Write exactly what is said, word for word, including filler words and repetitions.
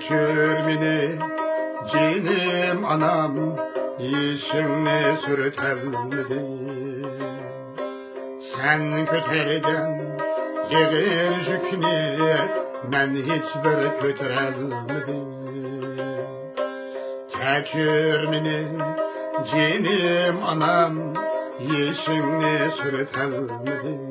كەچۈر مېنى، جېنىم ئانام، يېشىڭنى سۈرتەلمىدىم. سەن كۆتەرگەن ئېغىر يۈكنى مەن ھېچبىر كۆتۈرەلمىدىم. كەچۈر مېنى، جېنىم ئانام، يېشىڭنى سۈرتەلمىدىم.